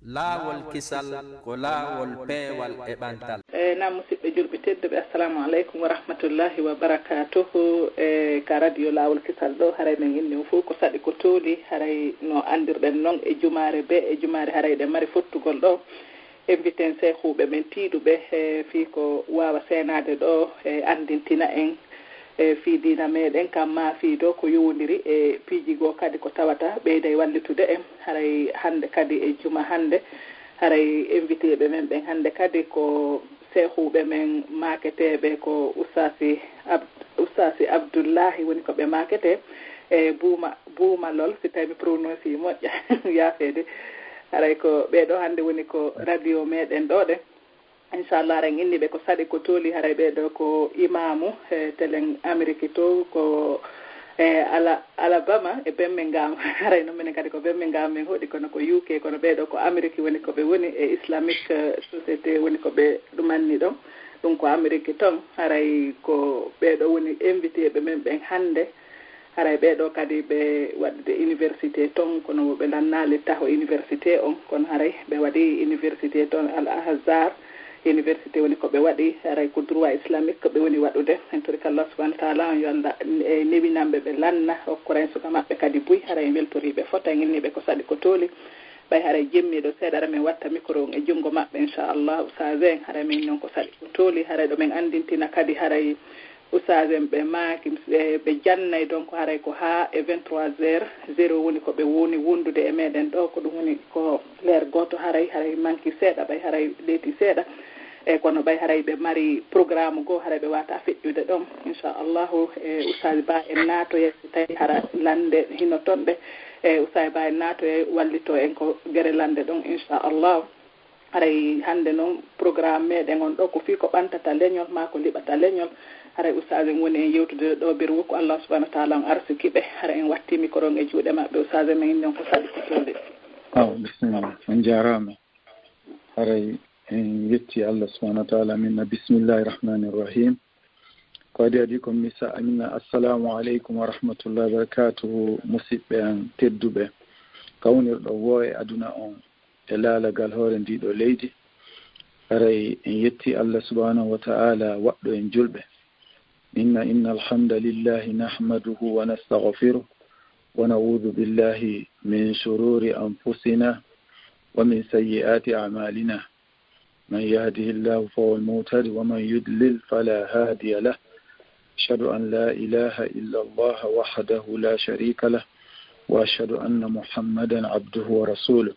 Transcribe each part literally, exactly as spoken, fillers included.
Laawol kisal ko laawol peewal e ɓantal. E nam musidɓe julɓe tedduɓe, assalamu aleykum wa rahmatullahi wa barakatuhu. E ka radio Laawol Kisal ɗo, haray men inni on fof ko saɗi ko tooli, haray no anndirɗen noon e jumaare be e jumaare haray ɗe mari fottugol ɗo. Inviten seehuuɓe men tiiɗuɓe e fii ko waawa seenaade ɗo e anndintina en e fii diina meɗen kam maa fii ɗo ko yowondiri e piiji goo kadi ko tawata ɓeyday wallitude en. Haray hannde kadi e juma hannde, haray inviteeɓe men ɓen hannde kadi ko seehuuɓe men maaketeeɓe ko Ustaasi Ab-, Ustaasi Abdullahi woni ko ɓe maaketee e Buuma, Buuma Lol, si tawi mi prononce moƴƴa, yaafeede. Haray ko ɓee ɗoo hannde woni ko radio meɗen ɗoo ɗe. Inchallah, haray en inni ɓe ko saɗi ko tooli, haray ɓee ɗoo ko imaamu e telen Ameriki to, ko e Ala-, Alabama e Birmingham. Haray noon minen kadi ko Birmingham min hoɗi, kono ko U K, kono ɓee ɗoo ko Ameriki woni ko ɓe woni e Islamic, eh, Society woni ko ɓe ɗumanni ɗon. Ɗum ko Ameriki ton, haray ko ɓee ɗoo woni inviteeɓe men ɓen hannde. Haray ɓee ɗoo kadi ɓe waɗde université ton, kono wo ɓe lannaali taho université on, kono haray ɓe waɗi université ton Al Azhar Université woni ko ɓe waɗi, haray ko droit islamique ko ɓe woni waɗude. En torike Allah subhanahu wa taala on yo Allah e newinanɓe ɓe lanna, okkora en suka maɓɓe kadi buy, haray en weltorii ɓe fota, en inni ɓe ko saɗi ko tooli. Ɓay haray jemmiiɗo seeɗa, ara men watta micro on e junngo maɓɓe, inchallah, Oustaz en, haray min non ko saɗi ko tooli, haray ɗo men anndintina kadi haray Oustaz en ɓe maaki, e, ɓe jannay, donc haray ko haa e vingt-trois heures zéro woni ko ɓe woni wondude e meɗen ɗo, ko ɗum woni ko l'heure gooto, haray, haray manki seeɗa, ɓay haray leyti seeɗa. E, kono ɓay haray ɓe mari programme goo, haray ɓe wata feƴƴude ɗon, inchallahu. E, Oustaz Ba en naatoyay, si tawi hara lande hino ton ɗe. E, Oustaz Ba en naatoyay, wallito en ko gere lande ɗon, inchallahu. Haray hannde noon, programme meɗen on ɗo, ko fii ko ɓantata leñol maa ko liɓata leñol. Haray Oustaz en woni en yewtude ɗo, berwu ko Allah subhanahu wa taala on arsiki ɓe. Haray en watti micro on e juuɗe maɓɓe. Oustaz, men inni on ko saɗi ko tooli. Aw, bisimilla. On jaaraama. Haray en yetti Allah subhanahu wa taala. Minna, bismillahi rahmani rahim. Ko adi adi ko mi sa-, minna, assalamu aleykum wa rahmatullahi wa barakatuhu, musidɓe an tedduɓe. Kawnirɗo woo e aduna on e laalagal hoore ndii ɗoo leydi. Haray en yetti Allah subhanahu wa ta'ala waɗɗo en julɓe. Inna, inna alhamda lillahi nahmaduhu wa nastaghfiruh, wa na'udhu billahi min shururi anfusina wa min sayyiati a'malina. من يهده الله فهو المهتد ومن يضلل فلا هادي له. أشهد أن لا إله إلا الله وحده لا شريك له وأشهد أن محمدا عبده ورسوله.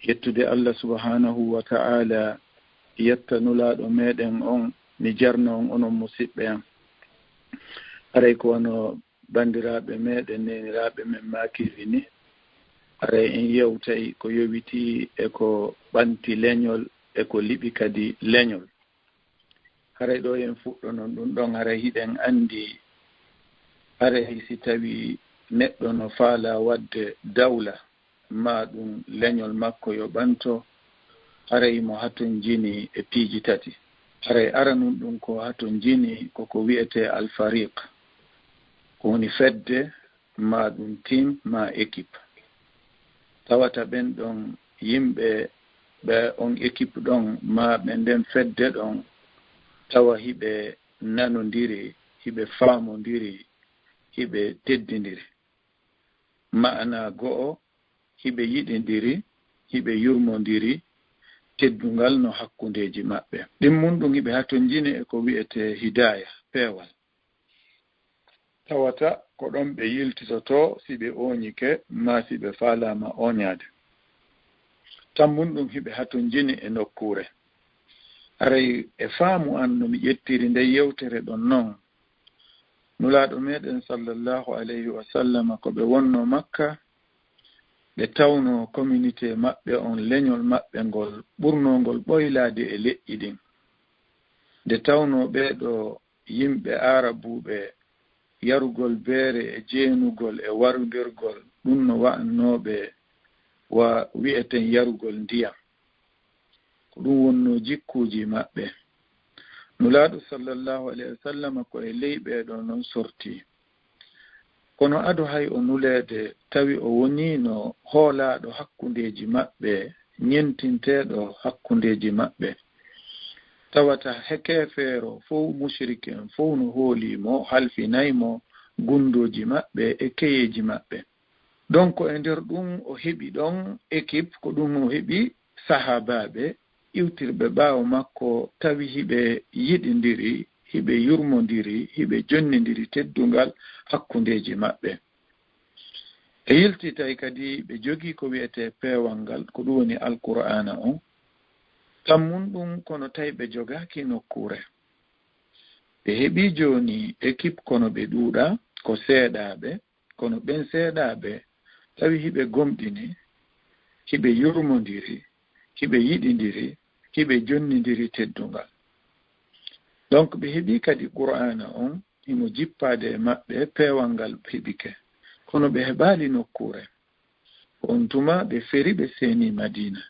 Yettude Allah subhanahu wa ta'ala, yetta nulaaɗo meɗen on, mi jarno on onon musiɓɓe am. Haray ko wano banndiraaɓe meɗen, neeniraaɓe men maakiri ni, haray en yewtay ko yowitii e ko ɓanti leñol e ko liɓi kadi leñol. Haray ɗo en fuɗɗonon ɗum ɗon, haray hiɗen anndi, haray si tawii neɗɗo no faalaa waɗde dawla, maa ɗum leñol makko yo ɓanto, haray mo hatonjini e piiji tati. Haray aranun ɗum ko hatonjini ko ko wi'etee alfariq, ko woni fedde, maa ɗum team, maa équipe. Tawata ɓen ɗon yimɓe ɓe on équipe ɗon, maa ɓe nden fedde ɗon, tawa hiɓe nanondiri, hiɓe faamondiri, hiɓe teddindiri. Ma'ana go'o, hiɓe yiɗindiri, hiɓe yurmondiri, teddungal no hakkundeeji maɓɓe. Ɗimmun ɗum hiɓe hatonjini e ko wi'etee hidaaya, peewal. Tawata ko ɗon ɓe yiltitotoo si ɓe ooñike, maa si ɓe faalaama ooñaade. Tammun ɗum hiɓe hatonjini e nokkuure. Haray e faamu an no mi ƴettiri nde yewtere ɗon non, Nulaaɗo meɗen sallallahu alayhi wa sallama ko ɓe wonnoo Makka, ɓe tawnoo communauté maɓɓe on, leñol maɓɓe ngol ɓurnoo ngol ɓoylaade e leƴƴi ɗin. Nde tawnoo ɓee ɗoo yimɓe aarabuuɓe, yarugol beere e jeenugol e warmbirgol, ɗum no wa'annoo ɓe wa wi'eten yarugol ndiyam. Ko ɗum wonnoo jikkuuji maɓɓe. Nulaaɗo sallallahu alayhi wa sallam ko e ley ɓee ɗoo non sortii. Kono ado hay o nuleede, tawi o woniino hoolaaɗo hakkundeeji maɓɓe, ñentinteeɗo hakkundeeji maɓɓe. Tawata he keefeero fow, mushrik en fow no hoolii mo, halfinay mo gunndooji maɓɓe e keyeeji maɓɓe. Donc, e nder ɗum o heɓi ɗon équipe, ko ɗum o heɓi sahaabaaɓe iwtirɓe ɓaawo makko, tawi hiɓe yiɗindiri, hiɓe yurmondiri, hiɓe jonnindiri teddungal hakkundeeji maɓɓe. E yiltitay kadi ɓe jogii ko wiyetee peewal ngal, ko ɗum woni Alqur'aana on. Tammun ɗum, kono tawi ɓe jogaaki nokkuure. Ɓe heɓii jooni équipe, kono ɓe ɗuuɗaa, ko seeɗaaɓe, kono ɓen seeɗaaɓe tawi hiɓe gomɗini, hiɓe yurmondiri, hiɓe yiɗindiri, hiɓe jonnindiri teddungal. Donc, ɓe heɓii kadi Qur'aana on, himo jippaade e maɓɓe, peewal ngal heɓike. Kono ɓe heɓaali nokkuure. On tuma ɓe feri, ɓe seeni Madiina.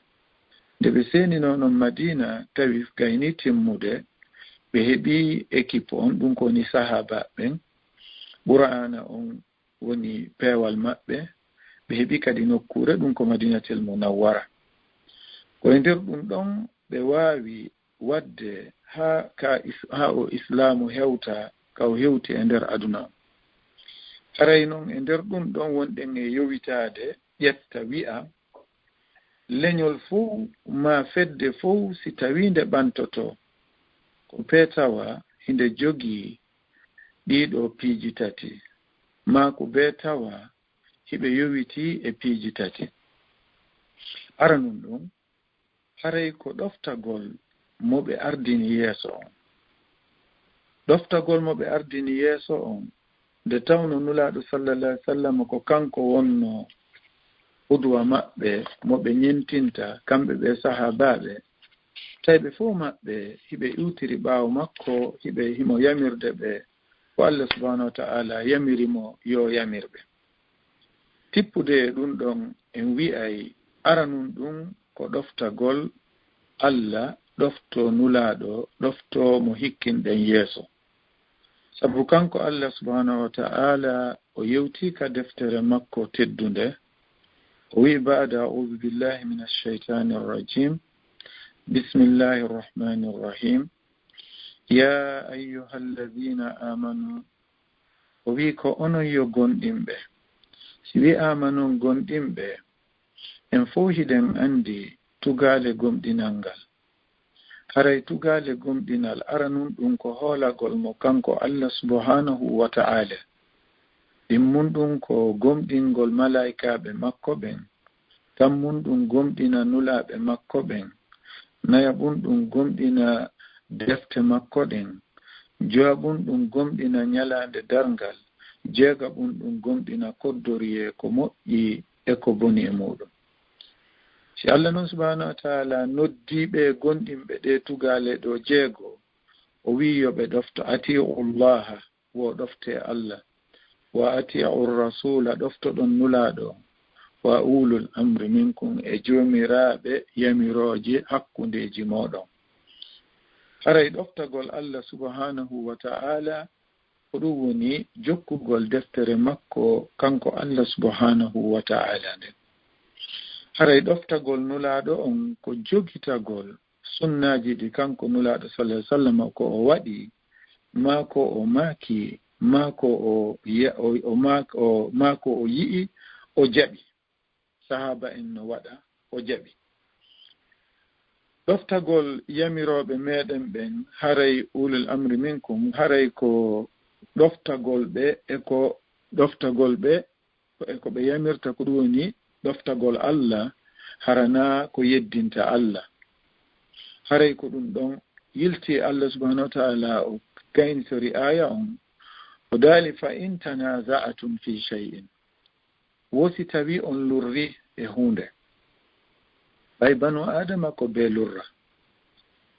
Nde ɓe seeninoo non Madiina, tawi gayni timmude, ɓe heɓii équipe on, ɗum ko woni sahaaba ɓen. Qur'aana on woni peewal maɓɓe. Ɓe heɓii kadi nokkuure, ɗum ko Madiinatul Munawwara. Ko e nder ɗum ɗon ɓe waawi waɗde haa ka is-, haa o Islaamu hewta ka o hewti e nder aduna. Haray non e nder ɗum ɗon wonɗen e yowitaade, ƴetta wi'a, leñol fow maa fedde fow, si tawii nde ɓantoto, ko bee tawa hinde jogii ɗiɗo piiji tati, maa ko bee tawa hiɓe yowitii e piiji tati. Aranun ɗum, haray ko ɗoftagol mo ɓe ardini yeeso on. Ɗoftagol mo ɓe ardini yeeso on, nde tawno Nulaaɗo sallallahu alaihi wasallam ko kanko wonno qudwa maɓɓe, mo ɓe ñentinta, kamɓe ɓe sahaabaaɓe, tawi ɓe fow maɓɓe hiɓe iwtiri ɓaawo makko, hiɓe himo yamirde ɓe ko Allah subhanahu wa ta'ala yamiri mo yo yamir ɓe. Tippude e ɗum ɗon, en wi'ay aranun ɗum ko ɗoftagol Allah, ɗofto Nulaaɗo, ɗofto mo hikkinɗen yeeso. Sabu kanko Allah subhanahu wa ta'ala o yewti ka deftere makko teddunde, o wi'i, ba'da a'udhu billahi minash shaytanir rajim, bismillahir rahmanir rahim, ya ayyuhalladhina amanu, o wi'i, ko onon yo gomɗinɓe. Si wi'aama non gomɗinɓe, en fow hiɗen anndi tugaale gomɗinal ngal. Haray tugaale gomɗinal aranun ɗum ko hoolagol mo kanko Allah subhanahu wa ta'ala. Ɗimmun ɗum ko gomɗingol malaa'ikaaɓe makko ɓen. Tammun ɗum gomɗina nulaaɓe makko ɓen. Nayaɓun ɗum gomɗina defte makko ɗen. Jowaɓun ɗum gomɗina ñalaande darngal. Jeegaɓun ɗum gomɗina koddoriyee ko moƴƴi e ko boni e muɗum. Si Allah non subhanahu wa ta'ala noddii ɓe gomɗinɓe ɗe tugaale ɗo jeego, o wi'i yo ɓe ɗofto, ati'u Allaha, wo ɗofte Allah, wa ati'u Rasula, ɗoftoɗon Nulaaɗo, wa ulul amri minkum, e joomiraaɓe yamirooje hakkundeeji mooɗon. Haray ɗoftagol Allah subhanahu wa ta'ala ko ɗum woni jokkugol deftere makko kanko Allah subhanahu wa ta'ala nden. Haray ɗoftagol Nulaaɗo on ko jogitagol sunnaaji ɗi kanko Nulaaɗo sallallahu alaihi wasallam ko o waɗi, maa ko o maaki, maa ko o ya-, o, o maak-, o, maa ko o yi'i, o jaɓi. Sahaaba en no waɗa, o jaɓi. Ɗoftagol yamirooɓe meɗen ɓen, haray ulul amri minkum, haray ko ɗoftagol ɓe e ko ɗoftagol ɓe, ko e ko ɓe yamirta, ko ɗum woni ɗoftagol Allah, hara naa ko yeddinta Allah. Haray ko ɗum ɗon yilti Allah subhanahu wa ta'ala, o gaynitori aaya on, o daali, fa in tanaza'atum fi shay'in, wo si tawi on lurri e huunde. Ɓay banu Aadama ko bee lurra.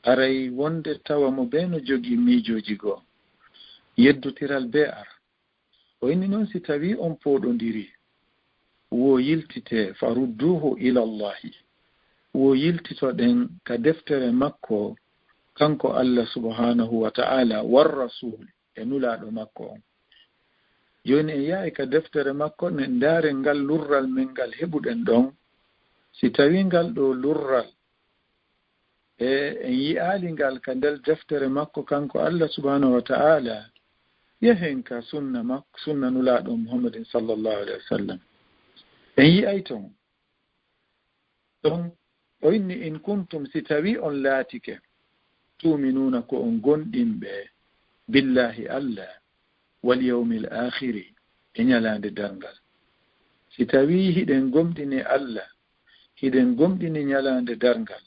Aray wonde tawa mo bee no jogii miijooji goo, yeddotiral bee ar. O inni non si tawi on pooɗondiri, wo yiltite, fa rudduhu ila Allahi. Wo yiltitoɗen ka deftere makko, kanko Allah subhanahu wa ta'ala, war rasul, e nulaaɗo makko on. Jooni en yahay ka deftere makko, en ndaaren ngal lurral men ngal heɓuɗen ɗon. Si tawii ngal ɗoo lurral, e en yi'aali ngal ka nder deftere makko kanko Allah subhanahu wa ta'ala, yahen ka sunna makko, sunna Nulaaɗo Muhammadin sallallahu alaihi wa sallam. En yi'ay ton. Ɗon o inni, "In kuntum", si tawii on laatike, "tu'minuuna", ko on gomɗinɓe, "billahi", Allah, "wal yawmil aakhiri", e ñalaande darngal. Si tawii hiɗen gomɗini Allah, hiɗen gomɗini ñalaande darngal,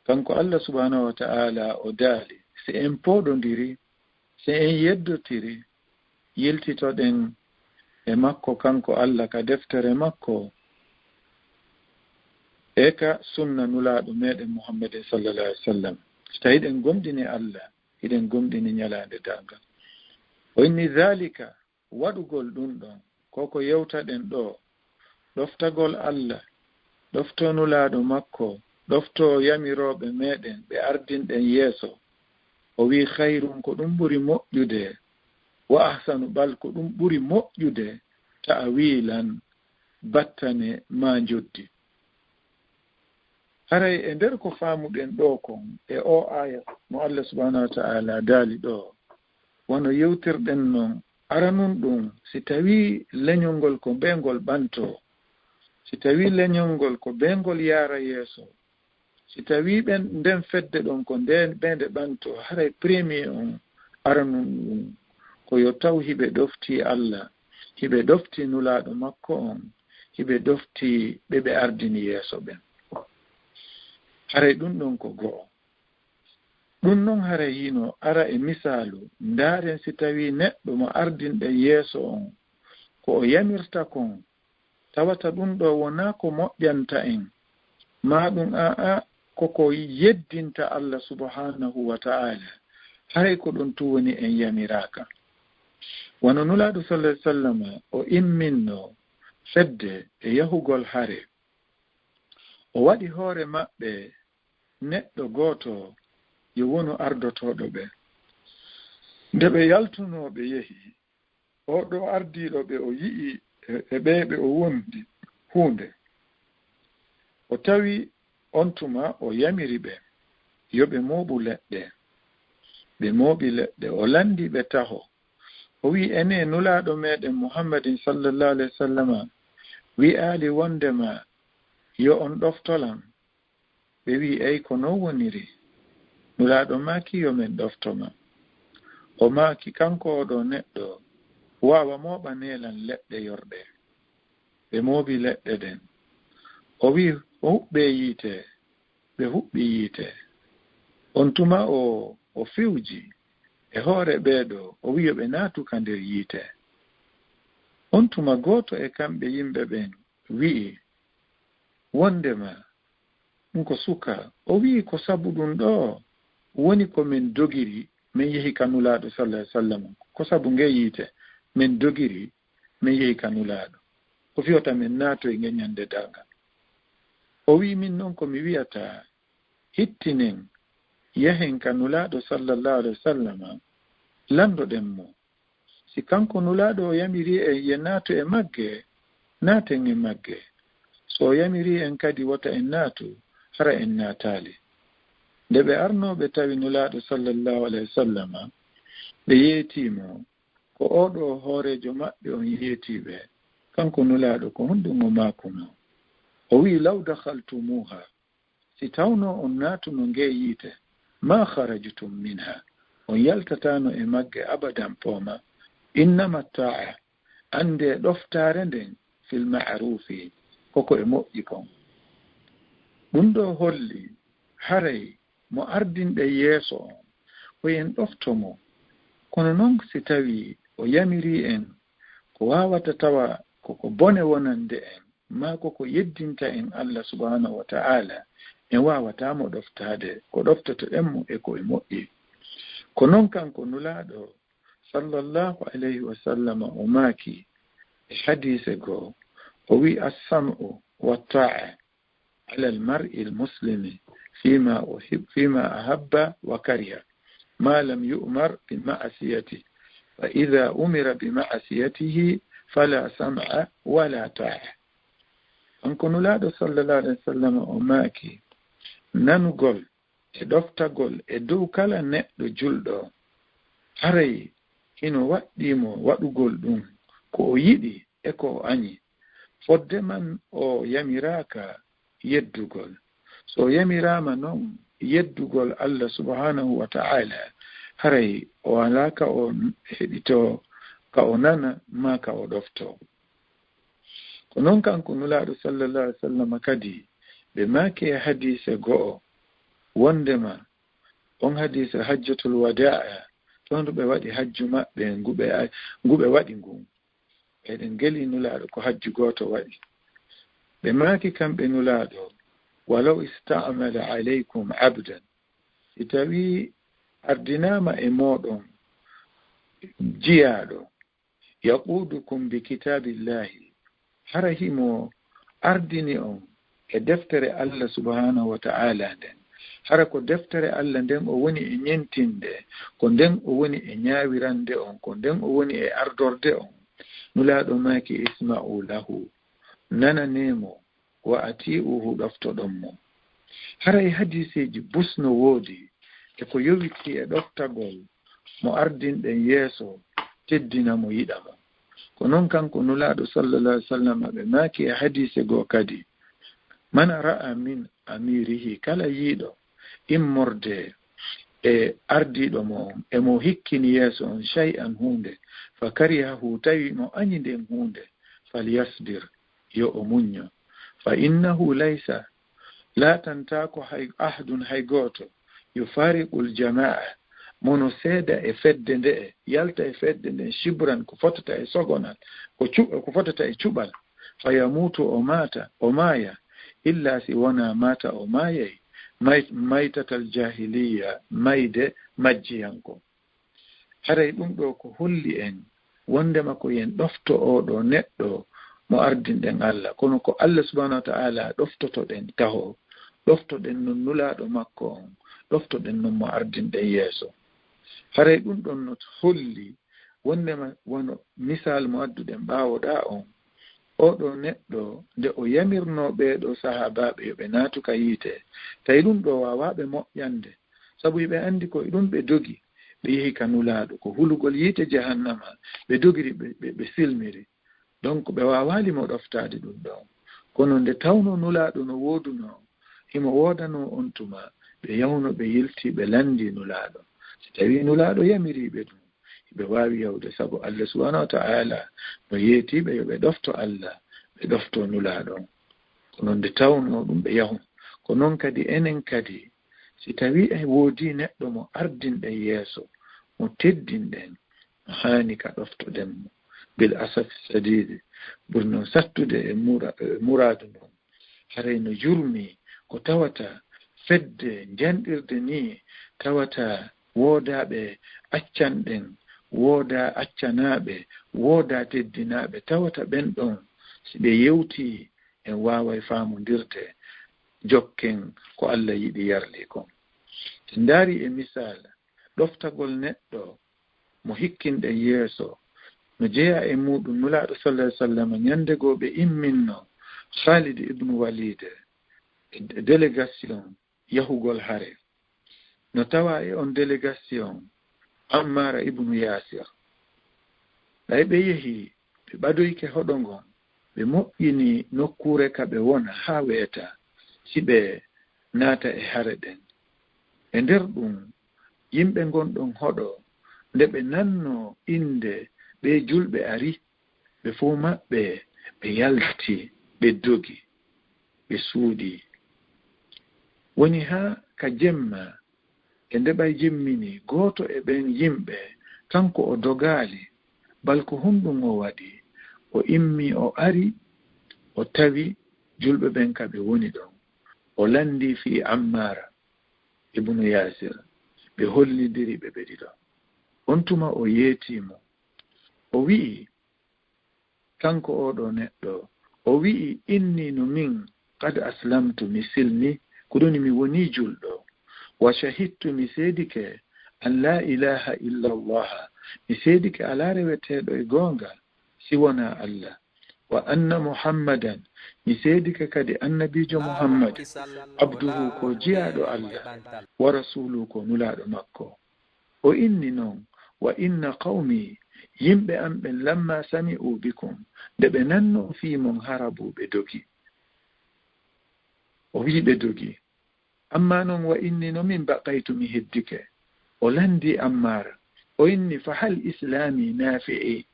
kanko Allah subhanahu wa ta'ala o daali, si en pooɗondiri, si en yeddotiri, yiltitoɗen e makko kanko Allah ka deftere makko, e ka sunna Nulaaɗo meɗen Muhammadin sallallahu alaihi wa sallam. Si tawii hiɗen gomɗini Allah, hiɗen gomɗini ñalaande darngal. O inni, "Zaalika", waɗugol ɗun ɗon, ko ko yewtaɗen ɗoo, ɗoftagol Allah, ɗoftoo Nulaaɗo makko, ɗoftoo yamirooɓe meɗen ɓe ardinɗen yeeso. O wi'i, "Khayrun", ko ɗun ɓuri moƴƴude, "wa ahsanu", bal ko ɗun ɓuri moƴƴude, "ta'wiilan", battane maa njoddi. Haray e nder ko faamuɗen ɗoo kon e oo aaya mo Allah subhanahu wa ta'ala daali ɗoo, wano yewtirɗen non aranun ɗun, si tawii leñol ngol ko bee ngol ɓantoo, si tawii leñol ngol ko bee ngol yaara yeeso, si tawii ɓen, nden fedde ɗon ko nden, ɓee nde ɓantoo, haray premier on aranun ɗun ko yo taw hiɓe ɗoftii Allah, hiɓe ɗoftii Nulaaɗo makko on, hiɓe ɗoftii ɓe ɓe ardini yeeso ɓen. Haray ɗun ɗon ko go'o. Ɗun non haray hino ara e misaalu, ndaaren si tawii neɗɗo mo ardinɗen yeeso on, ko o yamirta kon, tawata ɗun ɗoo wonaa ko moƴƴanta en, maa ɗun a'a, ko ko yeddinta Allah subhanahu wa ta'ala, haray ko ɗun tun woni en yamiraaka. Wano Nulaaɗo sallallahu alaihi wa sallam o imminno fedde e yahugol hare, o waɗi hoore maɓɓe neɗɗo gooto yo wonu ardotooɗo ɓe. Nde ɓe yaltunoo ɓe yehi, oo ɗoo ardiiɗo ɓe o yi'i e, e ɓee ɓe o wondi huunde. O tawi on tuma o yamiri ɓe yo ɓe mooɓu leɗɗe. Ɓe mooɓi leɗɗe, o lanndii ɓe taho. O wi'i, "Enee, Nulaaɗo meɗen Muhammadin sallallahu alaihi wa sallama wi'aali wondema yo on ɗofto lan?" Ɓe wi'i, "Ey, ko non woniri." Nulaaɗo maaki, "Yo men ɗofto ma." O maaki, "Kanko oo ɗoo neɗɗo waawa mooɓanee lan leɗɗe yorɗe." Ɓe mooɓi leɗɗe ɗen. O wi'i, "O huɓɓee yiite." Ɓe huɓɓi yiite. On tuma o, o fewji e hoore ɓee ɗoo, o wi'i yo ɓe naatu ka nder yiite. On tuma gooto e kamɓe yimɓe ɓen wi'i, "Wondema ɗun ko suka." O wi'i, "Ko sabu ɗun ɗoo woni ko men dogiri, men yehi ka Nulaaɗo sallallahu alaihi wa sallam. Ko sabu ngee yiite men dogiri, men yehi ka Nulaaɗo. Ko fii wota men naatoy ngee ñande darngal." O wi'i, "Min non ko mi wi'ata, hittinen, yahen ka Nulaaɗo sallallahu alaihi wa sallama, lanndoɗen mo. Si kanko Nulaaɗo o yamiri en yo naato e magge, naaten e magge. So o yamiri en kadi wota en naatu, hara en naataali." Nde ɓe arnoo ɓe tawi Nulaaɗo sallallahu alaihi wa sallama, ɓe yeetii mo, ko oo ɗoo hooreejo maɓɓe on yeetii ɓe, kanko Nulaaɗo ko honɗun o maakunoo? O wi'i, "Law dakhaltumuha", si tawnoo on naatuno ngee yiite, "ma kharajtum minha", on yaltataano e magge abadan pooma. "Innama ta'a", anndee ɗoftaare nden, "fil ma'rufi", ko ko e moƴƴi kon. Ɗun ɗoo holli haray mo ardinɗen yeeso on, ko en ɗofto mo. Kono non si tawii o yamirii en ko waawata tawa ko ko bone wonande en, maa ko ko yeddinta en Allah subhanahu wa ta'ala, en waawataa mo ɗoftaade, ko ɗoftotoɗen mo e ko e moƴƴi. Ko non kanko Nulaaɗo sallallahu alayhi wa sallam o maaki e hadiise goo, o wi'i, "As-sam'u wa ta'a ala al-mar'i al-muslimi fima uhib-, fima ahabba wa kariha, ma lam yu'mar bi ma'siyati." فإذا أمر بمعصيته فلا سمع ولا طاعة. Kanko Nulaaɗo sallallahu alaihi wasallam o maaki, nanugol e ɗoftagol e dow kala neɗɗo julɗo, haray hino waɗɗii mo waɗugol ɗum ko o yiɗi e ko o añi, fodde man o yamiraaka yeddugol. So o yamiraama non yeddugol Allah subhanahu wa ta'ala, haray o alaa ka o heɗitoo, ka o nana, maa ka o ɗoftoo. Ko non kanko Nulaaɗo sallallahu alaihi wasallam kadi, ɓe maaki e hadiise go'o, wondema on hadiise hajjatul wadaa, to ndu ɓe waɗi hajju maɓɓe ngu ɓe, ngu ɓe waɗi ngun. Eɗen geli Nulaaɗo ko hajju gooto waɗi. Ɓe maaki kamɓe Nulaaɗo, "Walaw ista'mala alaykum abdan." Si tawii ardinaama e mooɗon jiyaaɗo, "Yaqudukum bi kitaabillahi," hara himo ardini on e deftere Allah subhanahu wa ta'ala nden, hara ko deftere Allah nden o woni e ñentinde, ko nden o woni e ñaawirande on, ko nden o woni e ardorde on, Nulaaɗo maaki, "Isma'u lahu," nananee mo, "wa ati'uhu," ɗoftoɗon mo. Haray hadiiseeji bus no woodi e ko yowitii e ɗoftagol mo ardinɗen yeeso, teddina mo, yiɗa mo. Ko non kanko Nulaaɗo sallallahu alaihi wasallam ɓe maaki e hadiise goo kadi, "Man ra'a min amirihi," kala yiiɗo immorde e ardiiɗo mo on, e mo hikkini yeeso on, "shay'an," huunde, "fa karihahu," tawi mo añi nden huunde, "falyasbir," yo o muñño. "Fa innahu laysa," laatantaako hay ahadun, hay gooto, "yufariqul jamaa," mono seeda e fedde nde'e, yalta e fedde nden, "shibran," ko fotata e sogonal, ko cu-, ko fotata e cuɓal, "fa yamuutu," o maata, o maaya, "illa," si wonaa maata o maayay, may-, "maytatal jaahiliyya," mayde majjiyanko. Haray ɗum ɗoo ko holli en wondema ko yen ɗofto oo ɗoo neɗɗo mo ardinɗen Allah, kono ko Allah subhanahu wa ta'ala ɗoftotoɗen taho, ɗoftoɗen non Nulaaɗo makko on, ɗoftoɗen non mo ardinɗen yeeso. Haray ɗum ɗon no holli wondema wano misal mo adduɗen ɓaawo ɗaa on, oo ɗoo neɗɗo nde o yamirnoo ɓee ɗoo sahaabaaɓe yo ɓe naatu ka yiite, tawi ɗum ɗoo waawaa ɓe moƴƴande, sabu hiɓe anndi ko e ɗum ɓe dogi, ɓe yehi ka Nulaaɗo, ko hulugol yiite jahannama, ɓe dogiri, ɓe, ɓe, ɓe silmiri. Donc, ɓe waawaali mo ɗoftaade ɗum ɗon. Kono nde tawnoo Nulaaɗo no woodunoo, himo woodanoo on tuma, ɓe yawno, ɓe yilti, ɓe lanndii Nulaaɗo. Si tawii Nulaaɗo yamirii ɓe ɗum, hiɓe waawi yahude, sabu Allah subhanahu wa ta'ala no yeetii ɓe yo ɓe ɗofto Allah, ɓe ɗofto Nulaaɗo on. Kono nde tawnoo ɗum, ɓe yahun. Ko non kadi enen kadi, si tawii e woodii neɗɗo mo ardinɗen yeeso, mo teddinɗen, no haani ka ɗoftoɗen mo. Bil asafi sadiidi, ɓuri non sattude e mura-, e muraadu ndun. Haray no jurmi ko tawata fedde njanɗirde nii, tawata woodaaɓe accanɗen, woodaa accanaaɓe, woodaa teddinaaɓe, tawata ɓen ɗon, si ɓe yewtii, en waaway faamondirde, jokken ko Allah yiɗi yarli kon. Si ndaari e misaal, ɗoftagol neɗɗo mo hikkinɗen yeeso, no jeyaa e muuɗum Nulaaɗo sallallahu alaihi wasallam, ñande goo ɓe imminno Khalid ibn Walid e délégation yahugol hare. No tawaa e on délégation Ammara ibnu Yaasir. Ɓay ɓe yehi, ɓe ɓadoyke hoɗo ngon, ɓe moƴƴini nokkuure ka ɓe wona haa weeta, si ɓe naata e hare ɗen. E nder ɗum, yimɓe ngonɗon hoɗo, nde ɓe nannoo innde ɓee julɓe ari, ɓe fow maɓɓe ɓe yalti, ɓe dogi, ɓe suuɗii. Woni haa ka jemma, e nde ɓay jemminii, gooto e ɓen yimɓe, kanko o dogaali, bal ko honɗum o waɗi? O immii, o ari, o tawi julɓe ɓen ka ɓe woni ɗon. O lanndii fii Ammaara ibnu Yaasir, ɓe hollindiri ɓe ɓe ɗiɗo. On tuma o yeetii mo, o wi'i, kanko oo ɗoo neɗɗo, o wi'i, "Inni, no min, qad aslamtu, mi silmi, ko ɗum woni mi wonii julɗo. Wa shahidtu, mi seedike, an laa ilaaha illa Allah, mi seedike alaa reweteeɗo e goonga si wonaa Allah. Wa anna Muhammadan, mi seedike kadi annabiijo Muhammad, abduhu, ko jiyaaɗo Allah, wa rasuluhu, ko nulaaɗo makko. O inni noon, wa inna qawmi, yimɓe am ɓen, lamma sami'u bikum, nde ɓe nannoo fii mon, harabu, ɓe dogi. O wi'i ɓe dogi. Amma noon, wa inni, no min baqaytu, mi heddike. O lanndii Ammaara. O inni, fa hal islaami nafi'i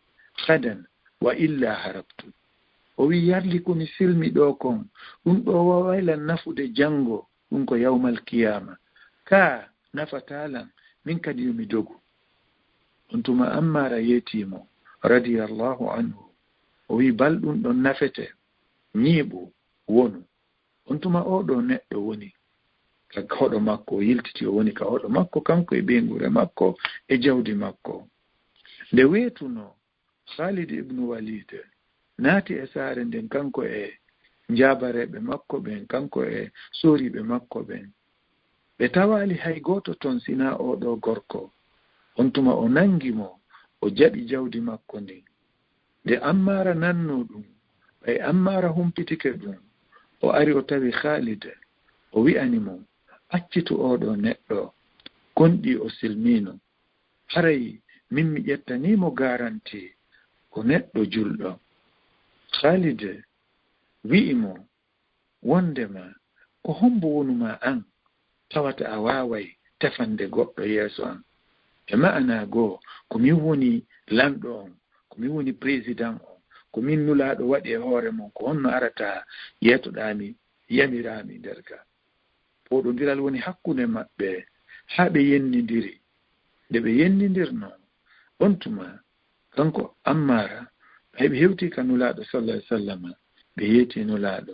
ghadan wa illa harabtu. O wi'i, yarli ko mi silmi ɗoo kon, ɗum ɗoo waaway lan nafude janngo, ɗum ko yawmal kiyaama. Kaa nafataa lan, min kadi yo mi dogu. On tuma Ammaara yeetii mo, radiyallahu anhu. O wi'i, bal ɗum ɗon nafete, ñiiɓu, wonu. On tuma oo ɗoo neɗɗo woni ka hoɗo makko, o yiltiti, o woni ka hoɗo makko, kanko e ɓeynguure makko e jawdi makko. Nde weetunoo, Khalid ibn Walid naati e saare nden, kanko e njaabareeɓe makko ɓen, kanko e sooriiɓe makko ɓen. Ɓe tawaali hay gooto ton sinaa oo ɗoo gorko. On tuma o nanngi mo, o jaɓi jawdi makko ndin. Nde Ammaara nannoo ɗum, ɓay Ammaara humpitike ɗum, o ari o tawi Khalid, o wi'ani mo, accitu oo ɗoo neɗɗo, gonɗii o silmiino. Haray min mi ƴettanii mo garanti ko neɗɗo julɗo. Khalid wi'i mo, wondema ko hombo wonu ma an, tawata a waaway tefande goɗɗo yeeso an? E ma'ana goo, ko min woni lanɗo on, ko min woni président on, ko min nulaaɗo waɗi e hoore mon, ko honno arata yeetoɗaa mi, yamiraa mi nder ga? Pooɗondiral woni hakkunde maɓɓe haa ɓe yennindiri. Nde ɓe yennindirnoo, on tuma, kanko Ammaara, ɓay ɓe hewtii ka Nulaaɗo, sallallahu alaihi wasallam, ɓe yeetii Nulaaɗo.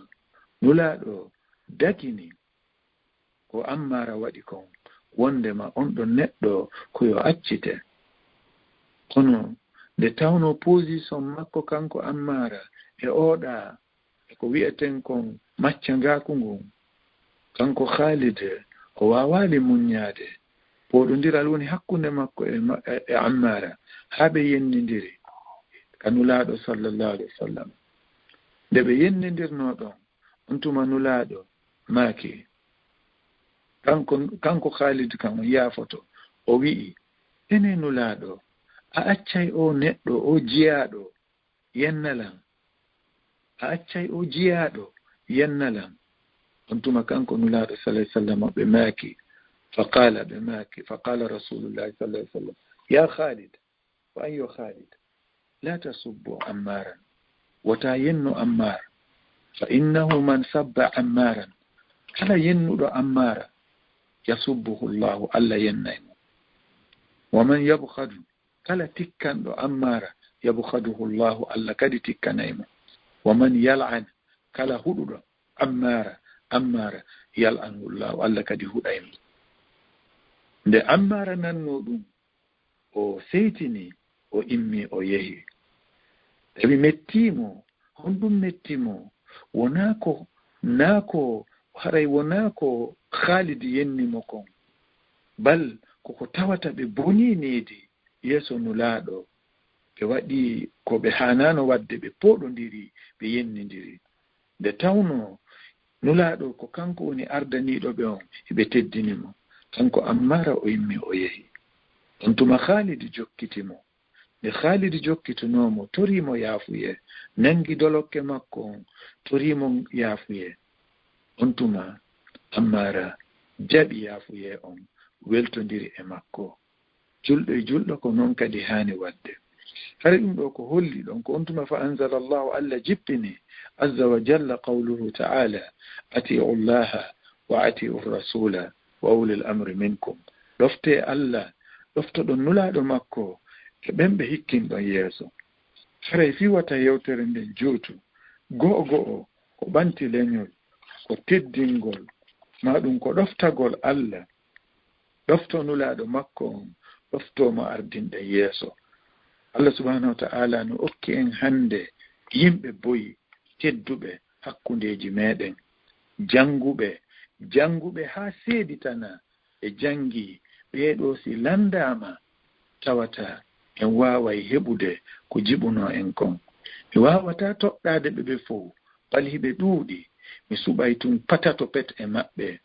Nulaaɗo dagini ko Ammaara waɗi kon, wondema on ɗon neɗɗo ko yo accite. Kono nde tawnoo position makko kanko Ammaara e ooɗa e ko wi'eten kon maccangaaku ngun, kanko Khalid o waawaali muññaade. Pooɗondiral woni hakkunde makko e ma-, e, e Ammaara, haa ɓe yennindiri ka Nulaaɗo, sallallahu alaihi wasallam. Nde ɓe yennindirnoo ɗon, on tuma Nulaaɗo maaki, kanko, kanko Khalid kan on yaafoto, o wi'i, enee Nulaaɗo, a accay oo neɗɗo, oo jiyaaɗo, yenna lan? A accay oo jiyaaɗo yenna lan? On tuma kanko Nulaaɗo, sallallahu alaihi wasallam, ɓe maaki, fa qaala, ɓe maaki, fa qaala Rasulullahi, sallallahu alaihi wasallam, ya Khalid, ko an yo Khalid, la tasubbu Ammaaran, wota yennu Ammaar, fa innahu man sabba Ammaaran, kala yennuɗo Ammaara, yasubbuhu Allahu, Allah yennay mo. Wa man yabkhadu, kala tikkanɗo Ammaara, yabkhaduhu Allahu, Allah kadi tikkanay mo. Wa man yal'an, kala huɗuɗo Ammaara, Ammaara, yal'anhu Allahu, Allah kadi huɗay mo. Nde Ammaara nannoo ɗum, o seytini, o immi, o yehi. Tawi mettii mo, honɗum metti mo? Wonaa ko, naa ko, haray wonaa ko Khalid yenni mo kon. Bal koko tawata ɓe bonii needi yeeso Nulaaɗo, ɓe waɗi ko ɓe haanaano waɗde, ɓe pooɗondiri, ɓe yennindiri. Nde tawnoo Nulaaɗo ko kanko woni ardaniiɗo ɓe on, hiɓe teddini mo. Kanko Ammaara o immi o yehi. On tuma Khalid jokkiti mo. Nde Khalid jokkitunoo mo, torii mo yaafuyee, nanngi dolokke makko on, torii mo yaafuyee. On tuma Ammaara jaɓi yaafuyee on, weltondiri e makko. Julɗo e julɗo ko noon kadi haani waɗde. Hari ɗum ɗoo ko holli ɗon? Ko on tuma fa anzala Allahu, Allah jippini, azza wa jalla, qawluhu ta'ala, ati'u Allaha wa ati'u Rasula wa ulil amri minkum. Ɗoftee Allah, ɗoftoɗon Nulaaɗo makko e ɓen ɓe hikkinɗon yeeso. Haray fii wata yewtere nden juutu, go'o go'o ko ɓanti leñol, ko teddingol, maa ɗum ko ɗoftagol Allah, ɗoftoo Nulaaɗo makko on, ɗoftoo mo ardinɗen yeeso. Allah subhanahu wa ta'ala no okki en hannde yimɓe boyi, tedduɓe hakkundeeji meɗen, jannguɓe, jannguɓe haa seeditana, ɓe janngi, ɓee ɗoo si lanndaama, tawata en waaway heɓude ko jiɓunoo en kon. Mi waawataa toɗɗaade ɓe ɓe fow, bali hiɓe ɗuuɗi. Mi suɓay tun patato pet e maɓɓe.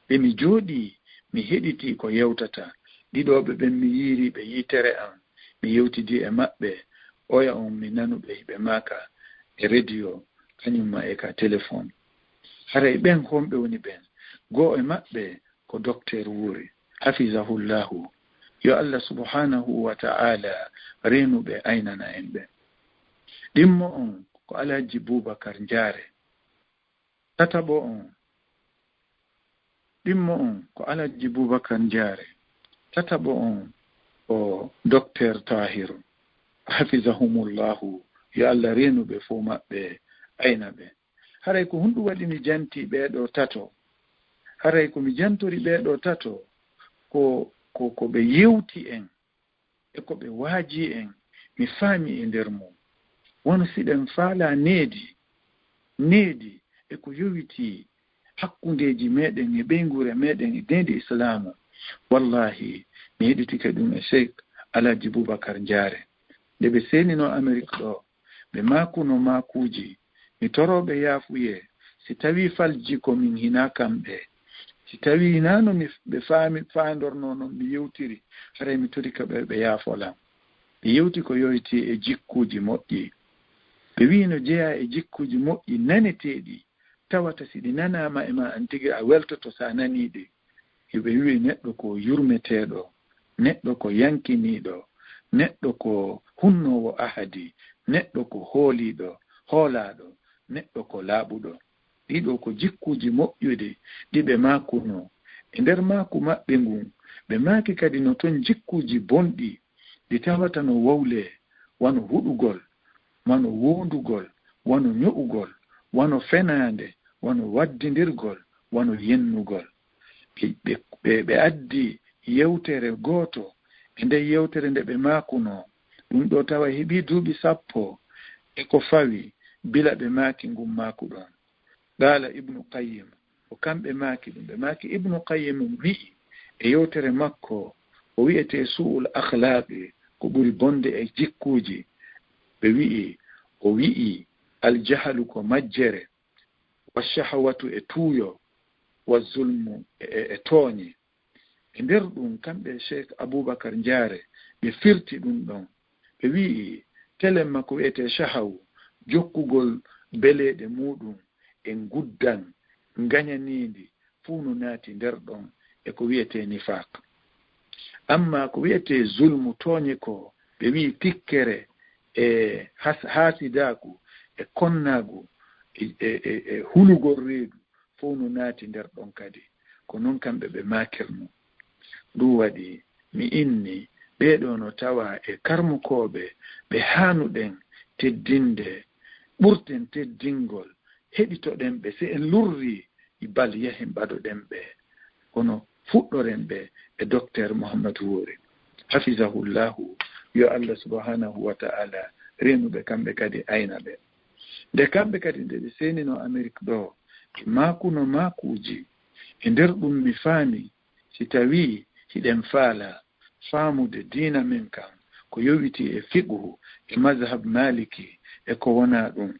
Ɓe mi jooɗii, mi heɗitii ko yewtata. Ɗiɗooɓe ɓen mi yiirii ɓe yitere an, mi yewtidii e maɓɓe. Oya on mi nanuɓe hiɓe maaka e rediyo, kañum ma e ka telefon. Haray ɓen homɓe woni ɓen? Goo e maɓɓe ko Dokteer Wuuri, hafizahullahu. Yo Allah subhanahu wa ta'ala reenu ɓe, aynana en ɓe. Ɗimmo on ko Alhaji Bubakar Njaare. Tataɓo on, ɗimmo on ko Alhaji Bubakar Njaare. Tataɓo on ko Dokteer Tahiru, hafizahumullahu. Yo Allah reenu ɓe fow maɓɓe, ayna ɓe. Haray ko honɗum waɗi mi jantii ɓee ɗoo tato? Haray ko mi jantori ɓee ɗoo tato ko, ko, ko ɓe yewti en e ko ɓe waajii en, mi faami e nder mum. Wano siɗen faalaa needi, needi e ko yowitii hakkundeeji meɗen e ɓeynguure meɗen e nehdi Islaamu. Wallaahi, mi heɗitike ɗum e Sheikh Alhaji Bubakar Njaare. Nde ɓe seeninoo Amerik ɗoo, ɓe maakunoo maakuuji. Mi toroo ɓe yaafuyee, si tawii faljii ko min hinaa kamɓe. Si tawii hinaa no mi, ɓe faami, faandornoo non mi yewtiri, haray mi torike ɓe, ɓe yaafolan. Ɓe yewti ko yowitii e jikkuuji moƴƴi. Ɓe wi'i no jeyaa e jikkuuji moƴƴi naneteeɗi, tawata si ɗi nanaama e maa, an tigi a weltoto si a nanii ɗi. Hiɓe wi'i neɗɗo ko yurmeteeɗo, neɗɗo ko yankiniiɗo, neɗɗo ko hunnoowo ahadi, neɗɗo ko hooliiɗo, hoolaaɗo, neɗɗo ko laaɓuɗo. Ɗii ɗoo ko jikkuuji moƴƴuɗi ɗi ɓe maakunoo. E nder maaku maɓɓe ngun, ɓe maaki kadi no ton jikkuuji bonɗi ɗi tawata no wowlee, wano huɗugol, wano woondugol, wano ño'ugol, wano fenaande, wano waddindirgol, wano yennugol. Ɓe, ɓe, ɓe, ɓe addi yewtere gooto e nder yewtere nde ɓe maakunoo. Ɗum ɗoo tawa heɓii duuɓi sappo e ko fawi bila ɓe maaki ngun maaku ɗon. Qaala Ibnu Qayyim, ko kamɓe maaki ɗum. Ɓe maaki Ibnu Qayyim wi'i e yewtere makko, o wi'etee Su'ul Akhlaaqi, ko ɓuri bonde e jikkuuji. Ɓe wi'i, o wi'i, Aljahalu ko majjere, wa shahawatu e tuuyo, wa zulmu e, e, e tooñe. E nder ɗum, kamɓe Sheikh Abubakar Njaare, ɓe firti ɗum ɗon. Ɓe wi'i, telemma ko wi'etee shahawu, jokkugol beleeɗe muuɗum e nguddan ngañaniindi, fuu no naati nder ɗon e ko wi'etee nifaaq. Amma ko wi'etee zulmu, tooñe, ko ɓe wi'i tikkere e has-, haasidaaku e konnaagu e, e, e, e hulugol reedu, fow no naati nder ɗon kadi. Ko non kamɓe ɓe maakirno. Ɗum waɗi mi inni ɓee ɗoo no tawaa e karmukooɓe ɓe haanuɗen teddinde, ɓurten teddingol, heɗitoɗen ɓe. Si en lurrii, bal yahen ɓadoɗen ɓe. Kono fuɗɗoren ɓe e Dokteer Muhammad Wuuri, hafizahullahu, yo Allah subhanahu wa ta'ala reenu ɓe kamɓe kadi, ayna ɓe. Nde kamɓe kadi, nde ɓe seeninoo Amerik ɗoo, ɓe maakunoo maakuuji. E nder ɗum mi faami, si tawii hiɗen faalaa faamude diina men kan, ko yowitii e fiqhu, e mazhab Maliki, e ko wonaa ɗum,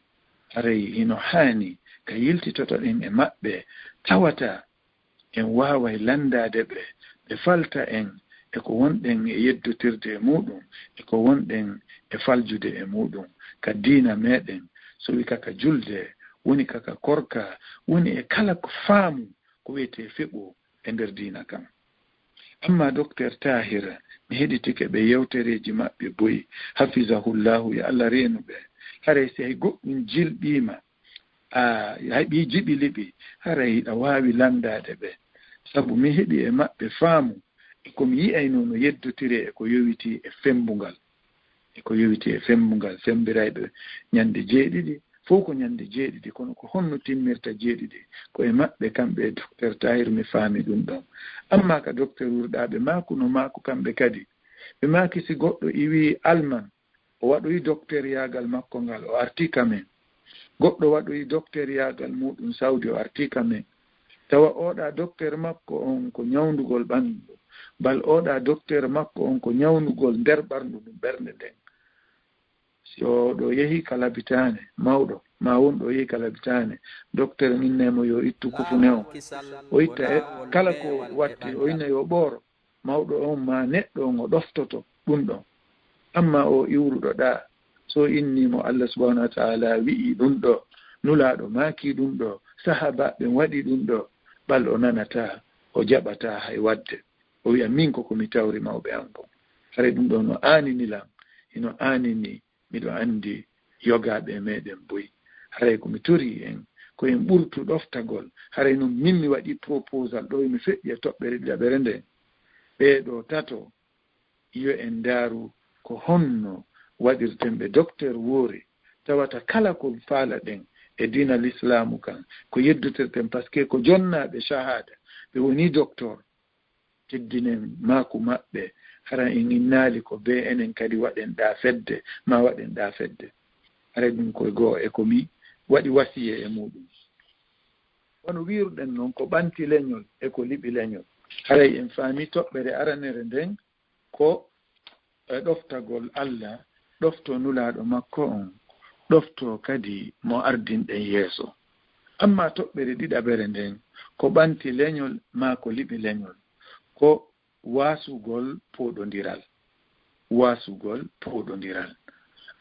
haray hino haani ka yiltitotoɗen e maɓɓe, tawata en waaway lanndaade ɓe, ɓe falta en e ko wonɗen e yeddotirde e muuɗum, e ko wonɗen e faljude e muuɗum, ka diina meɗen, so wii ka ka julde, woni ka ka korka, woni e kala ko faamu ko wi'etee fiqhu e nder diina kan. Amma Dokteer Tahir, mi heɗitike ɓe yewtereeji maɓɓe boy, hafizahullahu, yo Allah reenu ɓe. Haray si hay goɗɗum jilɓiima, a, hay ɓii jiɓi liɓi, haray hiɗa waawi lanndaade ɓe. Sabu mi heɓi e maɓɓe faamu e ko mi yi'aynoo no yeddotiree e ko yowitii e femmbungal. E ko yowitii e femmbungal, semmbirayɓe ñannde jeeɗiɗi, fow ko ñannde jeeɗiɗi, kono ko honno timmirta jeeɗiɗi? Ko e maɓɓe kamɓe e Dokteer Tahir mi faami ɗum ɗon. Amma ka Dokteer Wurɗaaɓe maaku no maaku kamɓe kadi. Ɓe maaki si goɗɗo iwii Alman, o waɗoyi dokteeryaagal makko ngal, o artii ka men. Goɗɗo waɗoyi dokteeryaagal muuɗum Sawdi, o artii ka men. Tawa oɗa dokter makko on ko ñawndugol ɓanndu, bal oɗa dokter makko on ko ñawndugol nder ɓarndu ndun, ɓernde nden. Si oɗo yehi ka labitaane mawɗo, ma wonɗo yehi ka labitaane, dokter on innay mo yo ittu kufune on. O itta e kala ko watti, o inna yo ɓooro. Mawɗo on ma neɗɗo on o ɗoftoto ɗun ɗon. Amma o iwruɗo ɗa, so inni mo Allah subhanahu wa ta'ala wi'i ɗun ɗo, Nulaaɗo maaki ɗun ɗo, sahaabaaɓe waɗi ɗun ɗo, ɓal o nanataa, o jaɓataa hay waɗde. O wi'a, "Min ko ko mi tawri mawɓe an kon." Haray ɗun ɗo no aanini lan, hino aanini miɗo anndi yogaaɓe e meɗen buy. Haray ko mi torii en, ko en ɓurtu ɗoftagol. Haray non min mi waɗi proposal ɗo, mi feƴƴi e toɓɓere ɗiɗaɓere nden. Ɓee ɗo tato, yo en ndaaru ko honno waɗirten ɓe dokter woore, tawata kala ko faalaɗen e diina lislaamu kan, ko yeddotirten, parce que ko jonnaaɓe shahada, ɓe woni doktor. Teddinen maaku maɓɓe, hara en innaali ko bee enen kadi waɗen ɗaa fedde, ma waɗen ɗaa fedde. Haray ɗun koye goo e ko mi waɗi wasiye e muɗum. Wano wi'irɗen non, ko ɓanti leñol e ko liɓi leñol. Haray en faami toɓɓere aranere nden ko e ɗoftagol Allah, ɗofto Nulaaɗo makko on, ɗofto kadi mo ardinɗen yeeso. Amma toɓɓere ɗiɗaɓere nden ko ɓanti leñol maa ko liɓi leñol, ko waasugol pooɗondiral. Waasugol pooɗondiral.